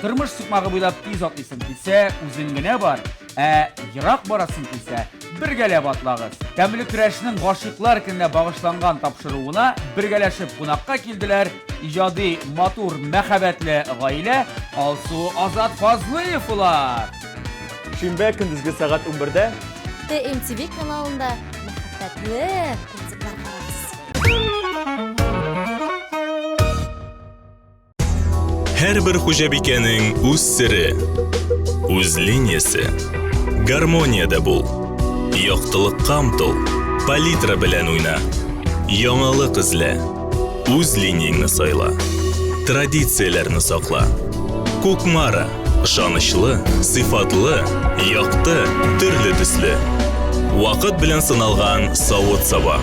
Тормыш сукмагы буйлап тиз атлыйсың килсә, үзең генә бар, ә ерак барасың килсә, бергәләп атлагыз. Тәмле көрәшнең гашыйклар көненә багышланган тапшыруына бергәләшеп кунакка килделәр иҗади, матур, мәхәббәтле гаилә Алсу Азат Фазлыевлар. Шимбә көндезге сәгать 11-дә ТМТВ каналында мәхәббәтле рецептлар карагыз. Һәрбер хуҗабикәнең үз сере, үз линиясе. Гармониядә бул. Яктылыкка омтыл. Палитра белән уйна. Яңалык эзлә. Үз линияңне сайла. Традицияләрне сакла. Кукмара. Ышанычлы, сыйфатлы, якты, төрле төсле. Вакыт белән сыналган савыт-саба.